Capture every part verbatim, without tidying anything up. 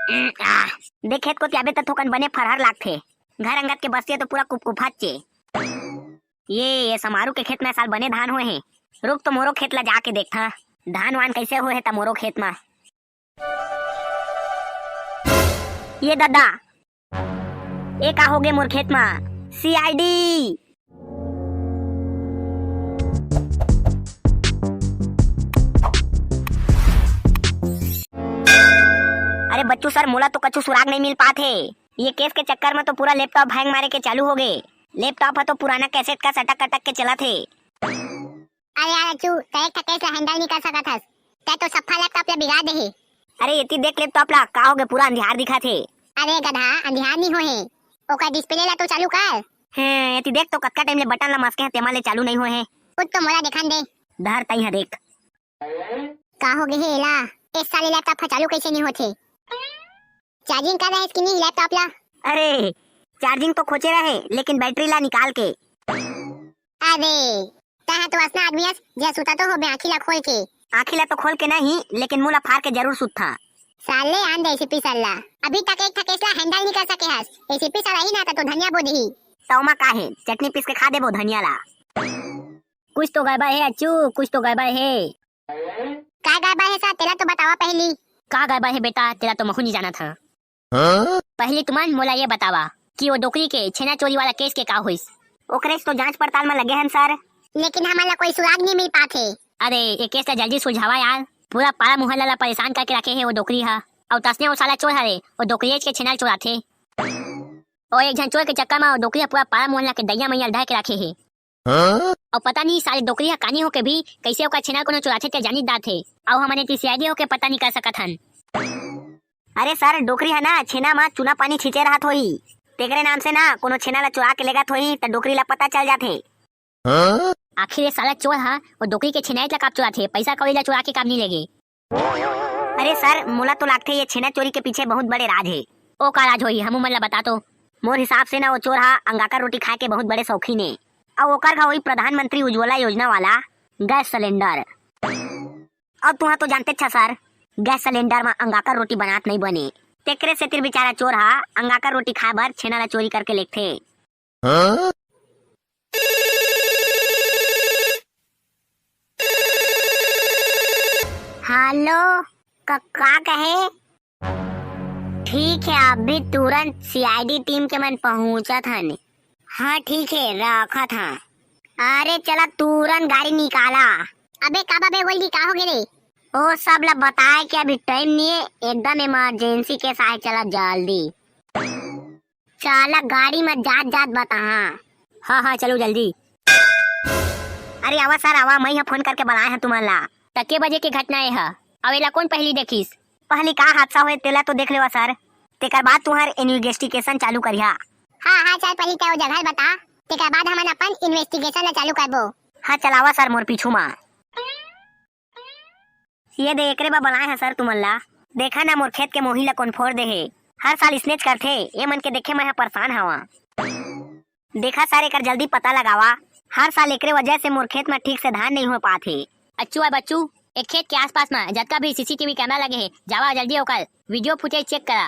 उम, आह। देख, खेत कोती आबे त थोकन बने फरहर लागथे। घर अंगत के बस्ती तो पूरा कुपकुपात हे। ये, ये समारू के खेत में साल बने धान होए हे। रुक तो मोरो खेत ला जाके देखथंव, धान वान कइसे होए हे त मोरो खेत में। ये ददा, ए का होगे मोर खेत मा? सीआईडी। अरे बच्चू सर, मोला तो कछु सुराग नहीं मिल पात हे। ये केस के चक्कर में तो पूरा लैपटॉप हैंग मारे के चालू होगे। लैपटॉप ह तो पुराना कैसेट का सटक कटक के चलत हे। अरे यार अच्छू, तैं एक ठा केस ला हैंडल नहीं कर सकत हस, तैं तो सफा लैपटॉप ला बिगाड़ दे हे। अरे एती देख लैपटॉप ला, का होगे, पूरा अंधियार दिखत हे। अरे गधा, अंधियार नहीं होए हे, ओकर डिस्प्ले ला तो चालू कर। हैं, एती देख तो कतका टाइम ले बटन ला मसके हे, तेमा ले चालू नहीं होए हे। कुछ तो मोला देखन दे। धर तई ह देख। का होगे हे एला? ए साले लैपटॉप ह चालू कइसे नहीं होत हे? चार्जिंग कर रहे कि नहीं लैपटॉप ला? अरे, चार्जिंग तो खोचे रहे, लेकिन बैटरी ला निकाल के। अरे, तैं ह तो असना आदमी अस, जे सुता तो होबे आँखी ला खोल के। आँखी ला तो खोल के नहीं, लेकिन मुंह ला फार के जरूर सुतथंव। साले आन दे एसीपी साला। अभी तक एक ठा केस ला हैंडल नहीं कर सके हस। एसीपी साला ही ना त तो धनिया बो दिही। त ओमा का हे, चटनी पीस के खा देबो धनिया ला। कुछ तो गड़बड़ हे अच्छू, कुछ तो गड़बड़ हे। का गड़बड़ हे सर, तेला तो बतावा पहली। का गड़बड़ हे बेटा, तेला तो महू नहीं जानत हंव। हाँ? पहली तुमन मोला ये बतावा कि वो डोकरी के छेना चोरी वाला केस के का होइस? ओकरे से तो जांच पड़ताल में लगे हन सर। लेकिन हमन ला कोई सुराग नहीं मिल पात हे। अरे, ये केस ला जल्दी सुलझावा यार, पूरा पारा मोहल्ला ला परेशान करके रखे हे वो डोकरी हा। अउ तसने वो साला चोर हरे, वो डोकरी के छेना ल चोराथे। ओ एक झन चोर के चक्कर में वो डोकरी हा पूरा पारा मोहल्ला के दइया मइया ल ढाह के रखे हे। हाँ? अउ पता नहीं साले डोकरी ह कानी होके भी कइसे ओकर छेना ल कोनो चुराथे ते जानी दात हे। अउ हमन एती सीआईडी होके पता नहीं कर सकत हन। अरे सर, डोकरी ह ना छेना म चूना पानी छींचे रहत होही, तेकरे नाम से ना कोनो छेना ल चुरा के लेगत होही त डोकरी ल पता चल जाथे। हाँ? आखिर ये साला चोर ह वो डोकरी के छेना ल काप चुराथे, पइसा कौड़ी ल चुरा के काम नहीं लेगे। अरे सर, मोला तो लागथे ये छेना चोरी के पीछे बहुत बड़े राज हे। ओ का राज होही, हमू मन ला बता तो। मोर हिसाब से ना वो चोर हा अंगाकर रोटी खाए के बहुत बड़े शौकीन हे। अउ ओकर घर वही प्रधानमंत्री उज्ज्वला योजना वाला गैस सिलेंडर। अब तुहा तो जानते अच्छा सर, गैस सिलेंडर में अंगाकर रोटी बनात नहीं बने, तेकरे सेतिर बेचारा चोर हा अंगाकर रोटी खाए बर छेना ला चोरी करके लेगथे। हाँ? हेलो, क-, का कहे? ठीक हे, अभी तुरंत सीआईडी टीम के मन पहुंचत हन। हाँ, ठीक हे, रखत हंव। अरे चला, तुरंत गाड़ी निकाला। अबे का बे गोल्डी, का होगे रे? ओ सब ला बताए के अभी टाइम नहीं हे, एकदम इमरजेंसी केस आए, चला जल्दी। चालक गाड़ी म जात जात बताहा। हाँ, हाँ, चलो जल्दी। अरे आवा सर, आवा, मैं ह फोन करके बलाए हंव तुमन ला। त के बजे के घटना ए ह? अउ एला कोन पहली देखिस? पहली का हादसा होए तेला तो देख लेवा सर, तेकर बाद तुहर इन्वेस्टिगेशन चालू करिहा। हाँ, हाँ, चल पहली तैं वो जगह ल बता, तेकर बाद हमन अपन इन्वेस्टिगेशन ला चालू करबो। हाँ, चलावा सर मोर पीछू मा। ये दे, एकरे बर बलाए हंव सर तुमन ला। देखा ना, मोर खेत के मोही ला कोन फोर दे हे। हर साल इसनेच करथे, ए मन के देखे मैं ह परेशान हवं। देखा सर, एकर जल्दी पता लगावा। हर साल एकरे वजह से मोर खेत म ठीक से धान नहीं हो पात हे। अच्छू अउ बच्चू, ए खेत के आसपास म जतका भी सीसीटीवी कैमरा लगे हे, जावा जल्दी ओकर वीडियो फुटेज चेक करा।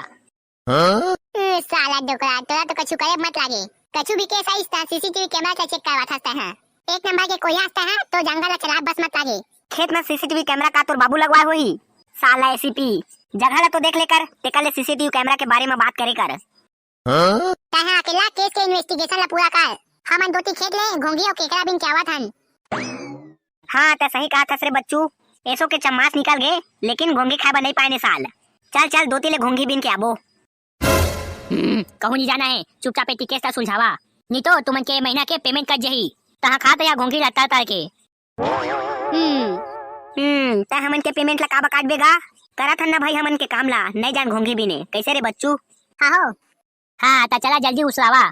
हाँ? ए, साला डोकरा, तोला तो कछु करे मत लागे। कछु भी केस आइस त सीसीटीवी कैमरा ला चेक करवाथस तैं ह। एक नंबर के कोई आस तैं ह, तो जंगल ला चलाब बस मत लागे। खेत में सीसीटीवी कैमरा का तोर बाबू लगवाए होही? साला एसीपी, जगह ला तो देख लेकर, तेकर ले सीसीटीवी कैमरा के बारे में बात करे कर। हाँ? तैं ह अकेला केस के इन्वेस्टिगेशन ला पूरा कर। हमन दोती खेत ले घोंघी अउ केकरा बीन के आवत हन। हाँ, तैं सही कहत हस रे बच्चू। एसो के चम्मास निकल गे, लेकिन घोंघी खाए बर नहीं पाए ने साल। चल, चल, दोती ले घोंघी बीन के आबो। हम्म, कहूँ नहीं जाना हे, चुपचाप एती केस ला सुलझावा। नहीं तो तुमन के महीना के पेमेंट कट जाही। तहाँ खात रहा घोंघी ला तर तर के। हम्म, हम्म, तैं हमन के पेमेंट ला काबर काटबे गा? करत हन ना भाई हमन के काम ला, नहीं जान घोंघी बीने। कइसे रे बच्चू? हाँ हो। हाँ, त चला जल्दी उसरावा।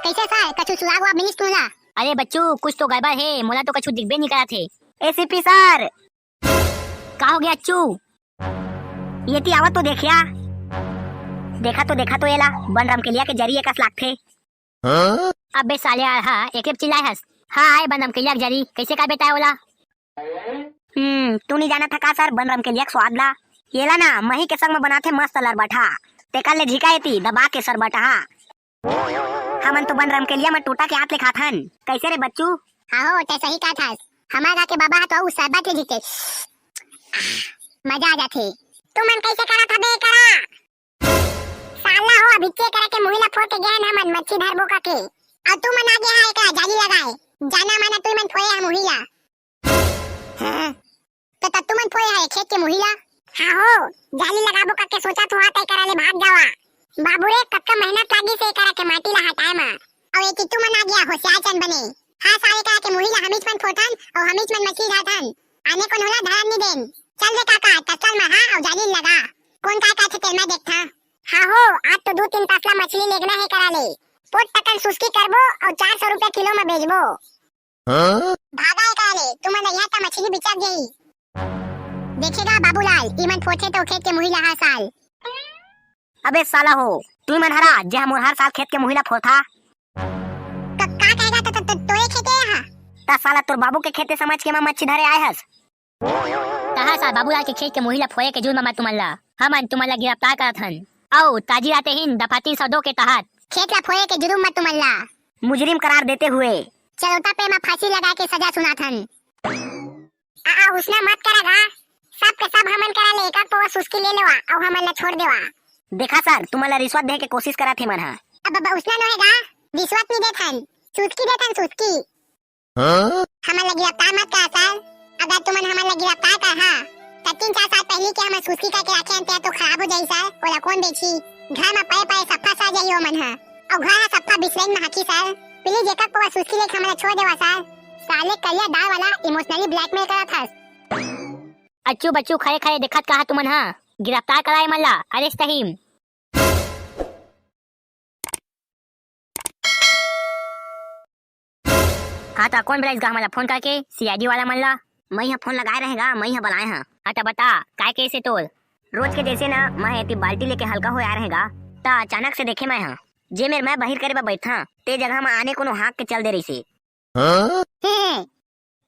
कइसे सर, कछु सुराग वाग मिलिस तुमला? अरे बच्चू, कुछ तो गड़बड़ हे, मोला तो कछु दिखबे नहीं करत हे। ACP sir. का हो गया अच्छू? ये ती आवा तो देखिया। देखा तो, देखा तो एला, बन रमकेलिया के जरी एकस लागथे। हाँ? अबे साले यार, हाँ, एके चिल्लाए हस। हाँ, आए बन रमकेलिया के जरी, कइसे का बेटा ओला? हम्म, तू नहीं जानत ह का सर, बन रमकेलिया के स्वाद ला? येला ना, मही के संग म बनाथे मस्त लरबटहा। तेकर ले झिका एती, दबा के सरबटहा। हमन तो बन रमकेलिया म टोटा के आंत ले खाथन। कैसे रे बच्चू? हाँ हो, तै सही कहत हस। हमर गाँव के बाबा ह तो अउ सरबत ले झिकथे। मजा आ जाथे। तुमन कैसे करत हबे करा? साला हो, अभी के करा के मुही ला फोर के गए हन हमन मच्छी धरबो कके। अउ तुमन आगे हा एकरा जाली लगाए। जाना माना तुमन फोरे हा मुही ला। हाँ। त, त तुमन फोरे हा खेत के मुही ला? हाँ हो, जाली लगाबो कके सोचत हो, तै करा ले भाग जावा। बाबू रे, कतका मेहनत लागिस हे करा के माटी ला हटाए मा। अउ एती तुमन आगे हा होशियार चन बने। हाँ सारे करा के मुही ला हमीच मन फोरथन अउ हमीच मन मछली धरथन। आने कोनो ला धरन नी देन। चल दे काका, तसल मा हाँ अउ जाली लगा। कोन काय काय थे तेल मा देखथा। हाँ हो, आज तो दू तीन तसला मछली लेगना हे करा ले। पोट टकन सुस्की करबो अउ चार सौ रुपया किलो मा बेचबो। हाँ? भागा हे करा ले, तुमन रहिया त मछली बिचक गई। देखेगा बाबूलाल, इमन फोरथे तो खेत के मुही ला हर साल। अबे साला हो, तुमन हरा, जे हमर हर साल खेत के मुही ला फोरथा। त का कहेगा त, त, त, तोरे खेते हा? त साला तोर बाबू के खेते समझ के मैं मच्छी धरे आए हस। तहा साल बाबूलाल के खेत के मुही ला फोरे के जुर्म म तुमन ला, हमन तुमन ला गिरफ्तार करत हन। अउ ताजी राते हिन दफा तीन सौ दो के तहत खेत ला फोरे के जुर्म म तुमन ला मुजरिम करार देते हुए चरोटा पे म फांसी लगा के सजा सुनात हन। आ, आ, उसना मत करा गा। सब के सब हमन करा ले एक एक पौवा सुस्की ले लेवा अउ हमन ला छोड़ देवा। देखा सर, तुमन ला रिश्वत दे के कोशिश करत हे मन हा। अब, अब उसना नोहे गा, रिश्वत नी देथन, सुस्की देथन, सुस्की। हाँ? हमन ला गिरफ्तार मत करा सर। अगर तुमन हमन ला गिरफ्तार करहा, त तीन चार साल पहली के हमन सुस्की करके राखे हन, तेहा तो खराब हो जाही सर। ओला कोन बेचही? घर म पए पए सफ्फा सड़ जाही ओमन ह। अउ घर ह सफ्फा बिसरइन म हाकही सर। प्लीज एक एक पौवा सुस्की लेके हमन ला छोड़ देवा सर। साले करिया दाढ़ वाला emotionally blackmail करत हस। अच्छू बच्चू खड़े खड़े देखत का हा तुमन हा? गिरफ्तार करा एमन ला, अरेस्ट अहीम। हाँ त कोन बलाइस गा हमन ला फोन करके? सीआईडी वाला मन ला? मई ह फोन लगाए रहेगा, मई ह बलाए हा। हाँ त बता, काय केस हे तोर? रोज के जैसे ना, मैं एती बाल्टी लेके हल्का होए आए रहेगा, त अचानक से देखे मैं हा, जे मेर मैं बहिर करे बर बैठा, ते जगह म आने कोनो हाँक के चल दे रहिसे। हाँ? हे,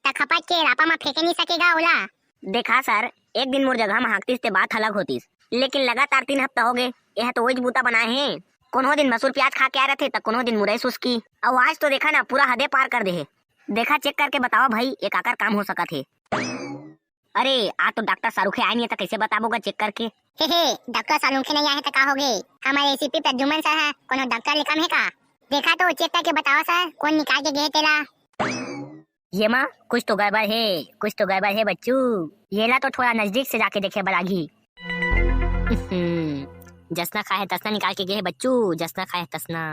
त खपट के रापा म फेंके नी सकेगा ओला? देखा सर, एक दिन मोर जगह म हाँकतिस ते बात अलग होतिस, लेकिन लगातार तीन हफ्ता हो गे, एह तो ओइच बूता बनाए हे। कोनो दिन मसूर प्याज खा के आए रथे, त कोनो दिन मुरई सुस्की। अउ आज तो देखा ना, पूरा हदे पार कर दे हे। देखा, चेक करके बतावा भाई, ये काकर काम हो सकत हे। अरे, आज तो डॉक्टर शाहरुखे आए नहीं हे, त कैसे बताबो गा चेक करके? हे, हे, डॉक्टर शाहरुखे नहीं आए हे, त का हो गे? हमर एसीपी प्रद्युमन सर ह, कोनो डॉक्टर ले कम हे का? देखा तो, चेक करके बतावा सर, कोन निकाल के गे हे तेला? ये माँ, कुछ तो गड़बड़ हे, कुछ तो गड़बड़ हे बच्चू। येला तो थोड़ा नजदीक से जाके देखे बर लागही। हम्म, जसना खाए हे तसना निकाल के गे हे बच्चू, जसना खाए हे तसना।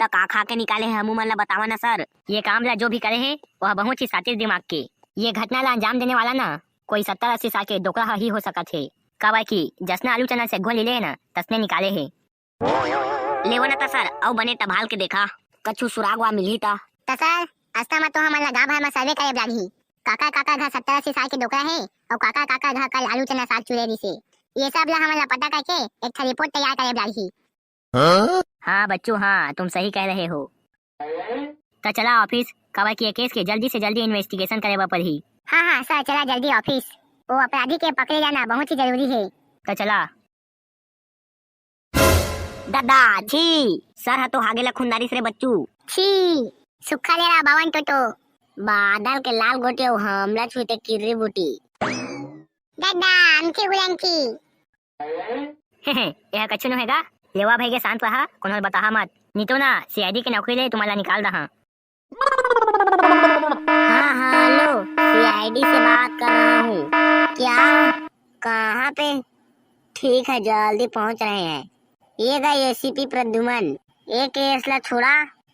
त का खा के निकाले हे, हमू मन ला बतावा ना सर। ये काम ला जो भी करे हे, वह बहुत ही सातिर दिमाग के। ये घटना ला अंजाम देने वाला ना कोई सत्तर अस्सी साल के डोकरा ह ही हो सकत हे, काबर कि जसना आलू चना से घोल ले हे ना, तसने निकाले हे। लेवा ना त सर, अउ बने टभाल के देखा, कछु सुराग वा मिलही त। त सर, अस्ता म तो हमन ला गाँव भर म सर्वे करे लागही। काकर काकर घर सत्तर अस्सी साल के डोकरा हे, अउ काकर काकर घर कल आलू चना साग चुरे रिसे। ये सब ला हमन ला पता करके एक ठा रिपोर्ट तैयार करे लागही। हाँ बच्चू, हाँ, तुम सही कह रहे हो। त चला ऑफिस, काबर कि ये केस के जल्दी से जल्दी इन्वेस्टिगेशन करे बर पड़ही। हाँ, हाँ सर, चला जल्दी ऑफिस। वो अपराधी के पकड़े जाना बहुत ही जरूरी हे। त चला। दादा, छी! सर ह तो हागे ला खुंदारिस रे बच्चू। छी! सुक्खा ले रहा बावन टोटो। बादल के लाल गोटे अउ हमला छुटे किर्री बूटी। दादा, अमची गुलंची। हे, हे, एहा कछु नो हे गा। लेवा भई के शांत रहा, कोनो ल बताहा मत। नी तो ना, सीआईडी के नौकरी ले तुम्हारा निकाल दहा। हाँ, हाँ, हेलो, सीआईडी से बात कर रहा हूँ। क्या? कहाँ पे? ठीक है, जल्दी पहुँच रहे हैं। ये गए एसीपी प्रद्युमन, ये केस ला छोड़ा,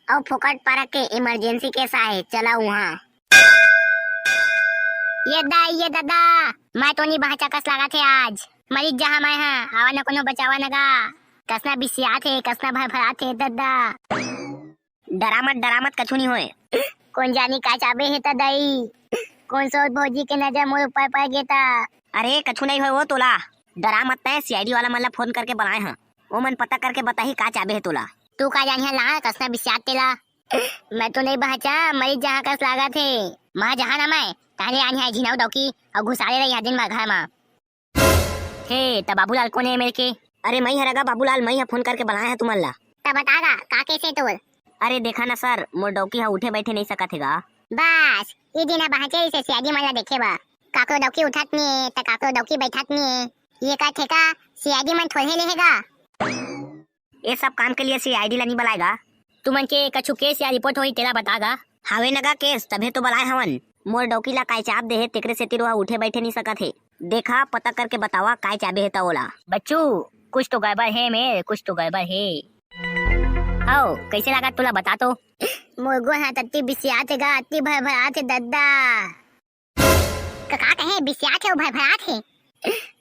अउ फोकट पार्क के इमरजेंसी केस आए, चला वहाँ। ये दा, ये दादा, मैं तो नहीं बाँचा कस लागत हे आज। मरिच जहाँ मैं हाँ, आवा न कोनो बचावा न गा। कसना बिसियात हे, कसना भरभरात हे, दादा। डरा मत, डरा मत, कछु नहीं होए। कोन जानी का चाबे हे त दाई। कोन सो भौजी के नजर मोर ऊपर पड़ गे त। अरे, कछु नहीं होए वो तोला। डरा मत, तैं सीआईडी वाला मन ला फोन करके बलाए हाँ। वो मन पता करके बताही का चाबे हे तोला। तू का जानिहा ला, कसना बिसियात तेला। मैं तो नहीं बाँचा, मरी जहाँ कस लागत हे। मैं जहाँ ना मैं, ताले आनी है झिनऊ डौकी, अउ घुसाले रही दिन भर घर मा। हे, त बाबूलाल कोन हे मेरे के? अरे, मैं हरगा बाबूलाल, मैं ह फोन करके बलाए ह तुमन ला। त बता गा, का केस हे तोर? अरे, देखा ना सर, मोर डौकी ह उठे बैठे नहीं सकत हे गा। बस, ई दिन ह बाँचे रहिसे सियाजी मन ला देखे बर। काकरो डौकी उठत नहीं हे, त काकरो डौकी बैठत नहीं हे। ये का ठेका सियाजी मन थोड़े लेहे गा। ये सब काम के लिए सीआईडी ला नहीं बलाए गा। तुमन के कछु केस या रिपोर्ट होही तेला बता गा। हावे न गा केस, तभे तो बलाए हवन। मोर डौकी ला काय चाब दे हे, तेकरे सेती रोहा उठे बैठे नहीं सकत हे। देखा, पता करके बतावा काय चाबे हे त ओला। बच्चू, कुछ तो गड़बड़ हे मेर, कुछ तो गड़बड़ हे। हव, कैसे लगा तोला बता तो? मोर गोड़ हा तत्ती बिसियात हे गा, अत्ती भरभरात हे दद्दा। का, का कहे, बिसियात हे, भरभरात हे,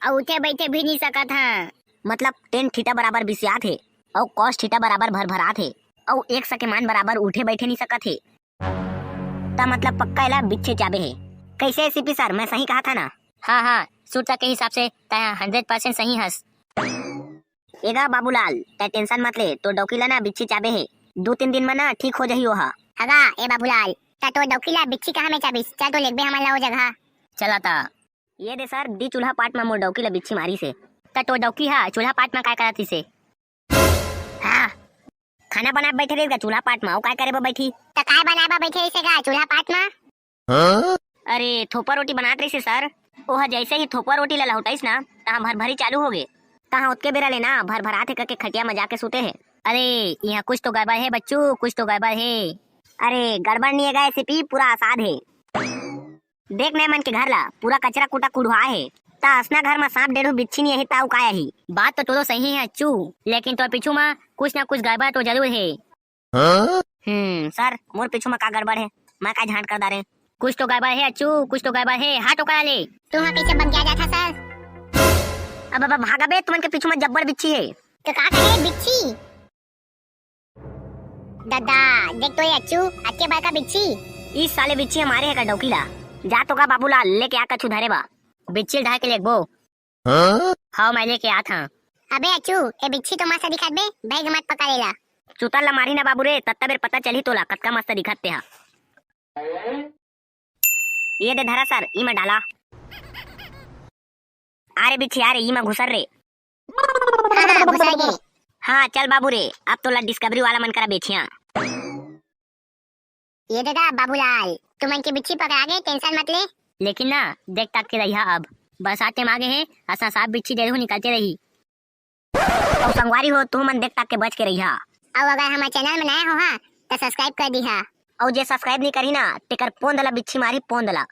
अउ उठे बैठे भी नहीं सकत हा। मतलब टेन थीटा बराबर बिसियात हे, अउ कॉस थीटा बराबर भरभरात हे, अउ एक सके मान बराबर उठे बैठे नहीं सकत हे। त मतलब पक्का एला बिच्छी चाबे हे। कैसे सीपी सर, मैं सही कहा था ना? हाँ, हाँ, सुरता के हिसाब से तैं हंड्रेड परसेंट सही हस। एगा बाबूलाल, तैं टेंशन मत ले, तोर डौकी ला ना बिच्छी चाबे हे, दू तीन दिन में ना ठीक हो जाही ओहा। हगा, ए बाबूलाल, त तोर डौकी ला बिच्छी कहाँ में चाबिस? चल तो लेगबे हमन ला ओ जगह। चला ता। ये दे सर, दी चूल्हा पाट में मोर डौकी ला बिच्छी मारिस हे। त तोर डौकी हा चूल्हा पाट में काय करत रिस हे? हाँ, खाना बनाए बैठे रहिस गा चूल्हा पाट में, अउ काय करे बर बैठी? त काय बनाए बर बैठे रहिस हे गा चूल्हा पाट में? अरे, थोपा रोटी बनात रहिस हे सर। ओह जैसे ही थोपा रोटी ला लहुटाइस ना, तहाँ भरभरी चालू हो गे। तहाँ ओतके बेरा ले ना भरभरात हे कके खटिया म जाके सुते हे। अरे, इहाँ कुछ तो गड़बड़ हे बच्चू, कुछ तो गड़बड़ हे। अरे, गड़बड़ नहीं हे गा सीपी, पूरा असाद हे। देख ने मन के घर ला, पूरा कचरा कुटा कुढ़ुआ हे। त असना घर म सांप डेढ़ू बिच्छी नहीं हे, त अउ का आही? बात तो तोरो सही हे अच्छू, लेकिन तोर पीछू म कुछ ना कुछ गड़बड़ तो जरूर हे। हम्म, सर, मोर पीछू म का गड़बड़ हे? मैं का झांट कर डारे? कुछ तो गड़बड़ हे अच्छू, कुछ तो गड़बड़ हे। हट ओकरा ले। तू हा कैसे बगिया जाथा सर? अब, अब भागा बे, तुमन के पीछू म जब्बर बिच्छी हे। तो का करे बिच्छी? ददा, देख तो ये अच्छू, अतके बड़का बिच्छी। ई साले बिच्छी ह मारे हे का डौकी ला? जा तो का बाबूलाल, लेके आ कछु धरे बा। बिच्छी ल ढाए के लेगबो। हाँ? हव, मैं लेके आत हँव। अबे अच्छू, ए बिच्छी तो मस्त दिखत बे, बैग मत पकड़ एला। चुतर ला मारी ना बाबू रे, तत्ता बेर पता चलही तोला, कतका मस्त दिखत ते हा। ये दे धरा सर, ई में डाला। आ रे बिच्छी, आ रे, ई में घुसर रे। हाँ, हाँ, घुसर गे। हाँ, चल बाबू रे, अब तोला डिस्कवरी वाला मन करा बेचिया। ये दे गा बाबूलाल, तुमन के बिच्छी पकड़ा गे, टेंशन मत ले। लेकिन ना, देख ताक के रहिहा अब। बरसात टाइम आ गे हे, असा सांप बिच्छी डेढ़ू निकलते रही। अउ संगवारी हो, तुमन देख ताक के बच के रहिहा। अउ अगर हमर चैनल में नया हो हा, त सब्सक्राइब कर दिहा। अउ जे सब्सक्राइब नहीं करही ना, तेकर पोंद ला बिच्छी मारही, पोंद ला।